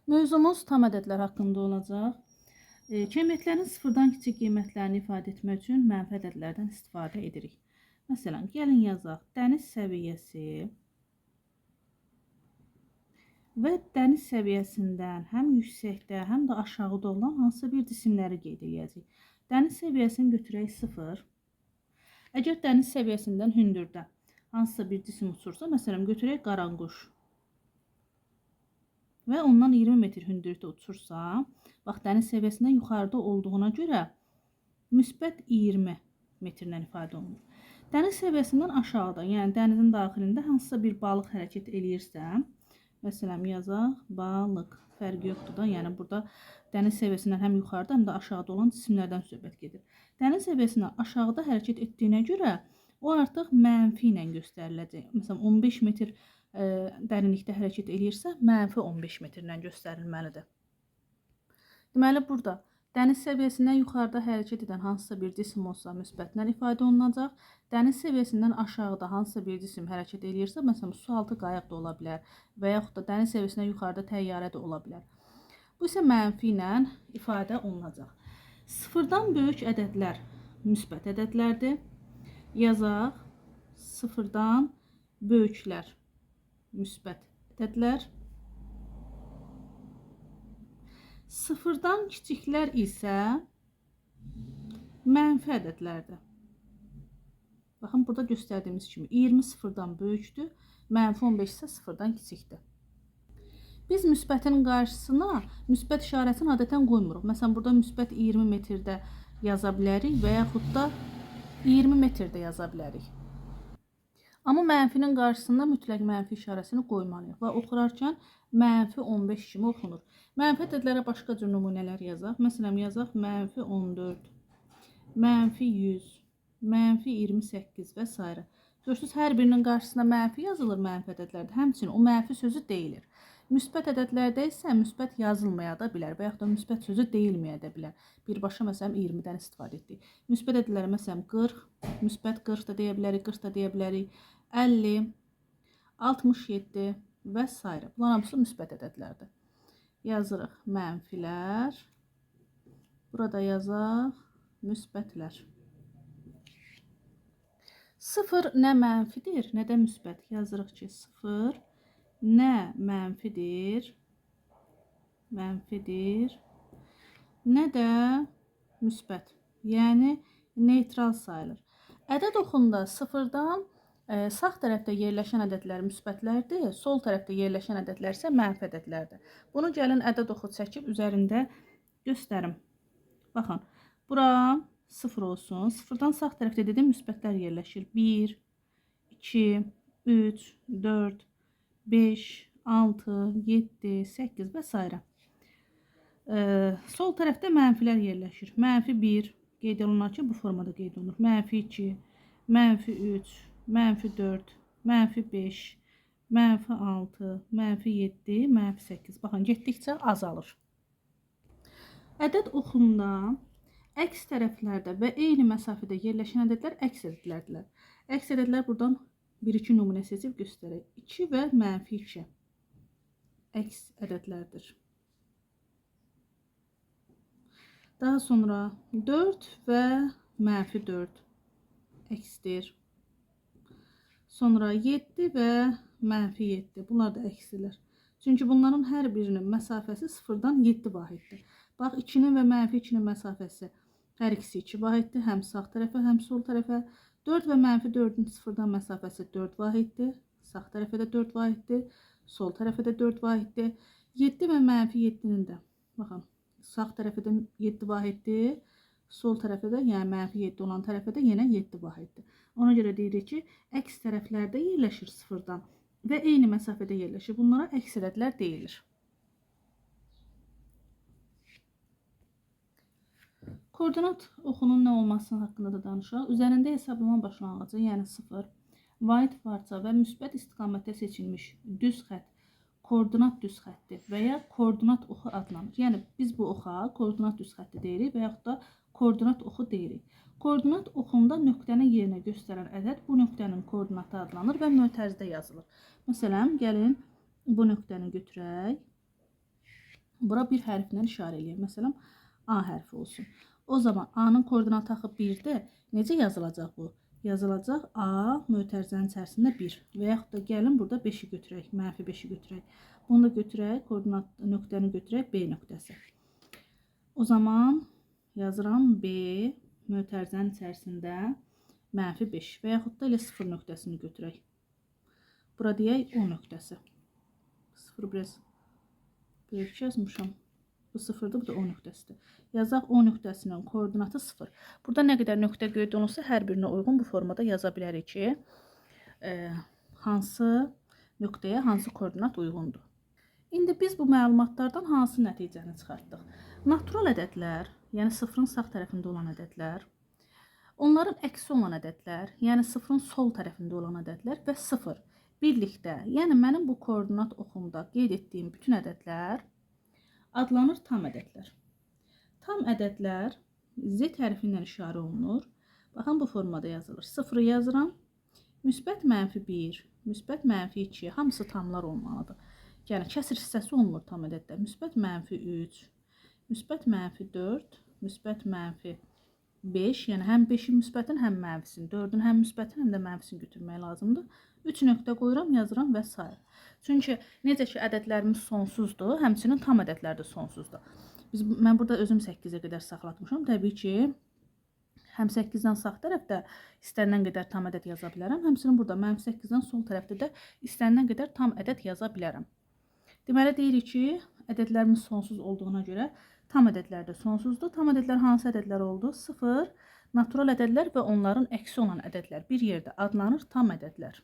Mövzumuz tam ədədlər haqqında olacaq. Kəmiyyətlərin sıfırdan kiçik qiymətlərini ifadə etmək üçün mənfi ədədlərdən istifadə edirik. Məsələn, gəlin yazaq. Dəniz səviyyəsi və dəniz səviyyəsindən həm yüksəkdə, həm də aşağıda olan hansısa bir cisimləri qeyd edəcəyik. Dəniz səviyyəsini götürək 0. Əgər dəniz səviyyəsindən hündürdə hansısa bir cisim uçursa, məsələn, götürək qaranquş və ondan 20 metr hündürlükdə uçursa, bax, dəniz səviyyəsindən yuxarıda olduğuna görə müsbət 20 metrlə ifadə olunur. Dəniz səviyyəsindən aşağıda, yəni dənizin daxilində hansısa bir balıq hərəkət eləyirsə, məsələn, yazaq, balıq, fərqi yoxdur da, yəni burada dəniz səviyyəsindən həm yuxarıda, həm də aşağıda olan cisimlərdən söhbət gedir. Dəniz səviyyəsindən aşağıda hərəkət etdiyinə görə o artıq mənfi ilə göstəriləcək. Məsələn, 15 metr dərinlikdə hərəkət eləyirsə, mənfi 15 metrlə göstərilməlidir. Deməli, burada dəniz səviyyəsindən yuxarıda hərəkət edən hansısa bir cisim olsa, müsbətlə ifadə olunacaq. Dəniz səviyyəsindən aşağıda hansısa bir cisim hərəkət eləyirsə, məsələn, sualtı qayıq da ola bilər və yaxud da dəniz səviyyəsindən yuxarıda təyyarə də ola bilər. Bu isə mənfi ilə ifadə olunacaq. Sıfırdan böyük ədədlər müsbət ədədlərdir. Yazaq, sıfırdan böyüklər müsbət ədədlər. Sıfırdan kiçiklər isə mənfi ədədlərdir. Baxın, burada göstərdiyimiz kimi 20 sıfırdan böyükdür, mənfi 15 isə sıfırdan kiçikdir. Biz müsbətin qarşısına müsbət işarəsini adətən qoymuruq. Məsələn, burada müsbət 20 metrdə yaza bilərik və yaxud da 20 metrdə yaza bilərik. Amma mənfinin qarşısında mütləq mənfi işarəsini qoymalıyıq və oxurarkən mənfi 15 kimi oxunur. Mənfi ədədlərə başqa cür nümunələr yazaq. Məsələn, yazaq mənfi 14, mənfi 100, mənfi 28 və s. Görürsünüz, hər birinin qarşısına mənfi yazılır mənfi ədədlərdə. Həmçinin o mənfi sözü deyilir. Müsbət ədədlərdə isə müsbət yazılmaya da bilər və yaxud da müsbət sözü deyilməyə də bilər. Birbaşa məsələn 20-dən istifadə etdik. Müsbət ədədlərə məsələn 40, müsbət 40 da deyə bilərik, 40 da deyə bilərik. 50, 67 və s. Bunlar hamısı müsbət ədədlərdir. Yazırıq mənfilər. Burada yazaq müsbətlər. 0 nə mənfidir, nə də müsbət. Yazırıq ki, 0 nə mənfidir, nə də müsbət. Yəni neytral sayılır. Ədəd oxunda sıfırdan sağ tərəfdə yerləşən ədədlər müsbətlərdir, sol tərəfdə yerləşən ədədlər isə mənfi ədədlərdir. Bunu gəlin ədəd oxu çəkib üzərində göstərim. Baxın, bura 0 olsun. Sıfırdan sağ tərəfdə dedim müsbətlər yerləşir. 1, 2, 3, 4, 5, 6, 7, 8 və s. Sol tərəfdə mənfilər yerləşir. Mənfi 1 qeyd olunar ki, bu formada qeyd olunur. Mənfi 2, mənfi 3, mənfi 4, mənfi 5, mənfi 6, mənfi 7, mənfi 8. Baxın, getdikcə azalır. Ədəd oxunda əks tərəflərdə və eyni məsafədə yerləşən ədədlər əks ədədlərdirlər. Əks ədədlər buradan 1-2 nümunə seçib göstərək. 2 və mənfi 2 əks ədədlərdir. Daha sonra 4 və mənfi 4 əksdir. Sonra 7 və mənfi 7. Bunlar da əksdirlər. Çünki bunların hər birinin məsafəsi sıfırdan 7 vahiddir. Bax, 2-nin və mənfi 2-nin məsafəsi hər ikisi 2 vahiddir. Həm sağ tərəfə, həm sol tərəfə. 4 və mənfi 4-ün sıfırdan məsafəsi 4 vahiddir. Sağ tərəfə də 4 vahiddir. Sol tərəfə də 4 vahiddir. 7 və mənfi 7-nin də, baxın, sağ tərəfə də 7 vahiddir. Sol tərəfə də, yəni mənfi 7 olan tərəfə də yenə 7 vahiddir. Ona görə deyirik ki, əks tərəflərdə yerləşir sıfırdan və eyni məsafədə yerləşir. Bunlara əks ədədlər deyilir. Koordinat oxunun nə olması haqqında da danışaq. Üzərində hesablama başlanğıcı, yəni 0, vahid parça və müsbət istiqamətdə seçilmiş düz xətt koordinat düz xətti və ya koordinat oxu adlanır. Yəni biz bu oxa koordinat düz xətti deyirik və yaxud da koordinat oxu deyirik. Koordinat oxunda nöqtənin yerinə göstərən ədəd bu nöqtənin koordinatı adlanır və mötərizdə yazılır. Məsələn, gəlin bu nöqtəni götürək. Bura bir hərflə işarə eləyək. Məsələn, A hərfi olsun. O zaman A-nın koordinatı axı 1-dir. Necə yazılacaq bu? Yazılacaq A mötərizənin içərisində 1. Və yaxud da gəlin burada 5-i götürək, mənfi 5-i götürək. Bunu da götürək, koordinat nöqtəni götürək, B nöqtəsi. O zaman yazıram B mötərizənin içərisində mənfi 5 və yaxud da elə 0 nöqtəsini götürək. Bura deyək O nöqtəsi. 0 biraz böyük yazmışam. Bu 0-dır, bu da O nöqtəsidir. Yazaq O nöqtəsinin koordinatı 0. Burada nə qədər nöqtə qeyd olunsa, hər birinə uyğun bu formada yaza bilərik ki, hansı nöqtəyə hansı koordinat uyğundur. İndi biz bu məlumatlardan hansı nəticəni çıxartdıq? Natural ədədlər, yəni sıfırın sağ tərəfində olan ədədlər, onların əksi olan ədədlər, yəni sıfırın sol tərəfində olan ədədlər və 0 birlikdə, yəni mənim bu koordinat oxumda qeyd etdiyim bütün ədədlər adlanır tam ədədlər. Tam ədədlər Z hərfi ilə işarə olunur. Baxın, bu formada yazılır. 0-ı yazıram. Müsbət mənfi 1, müsbət mənfi 2, hamısı tamlar olmalıdır. Yəni, kəsir hissəsi olmur tam ədəddə. Müsbət mənfi 3, müsbət mənfi 4, müsbət mənfi 5. Yəni, həm 5-in müsbətin, həm mənfisini, 4-ün həm müsbətin, həm də mənfisini götürmək lazımdır. 3 nöqtə qoyuram, yazıram və s. Çünki necə ki, ədədlərimiz sonsuzdur, həmçinin tam ədədlər də sonsuzdur. Mən burada özüm 8-ə qədər saxlatmışam. Təbii ki, həm 8-dən sağ tərəfdə istənilən qədər tam ədəd yaza bilərəm. Həmçinin burada mənfi 8-dən sol tərəfdə də istənilən qədər tam ədəd yaza bilərəm. Deməli, deyirik ki, ədədlərimiz sonsuz olduğuna görə tam ədədlər də sonsuzdur. Tam ədədlər hansı ədədlər oldu? 0, natural ədədlər və onların əksi olan ədədlər bir yerdə adlanır tam ədədlər.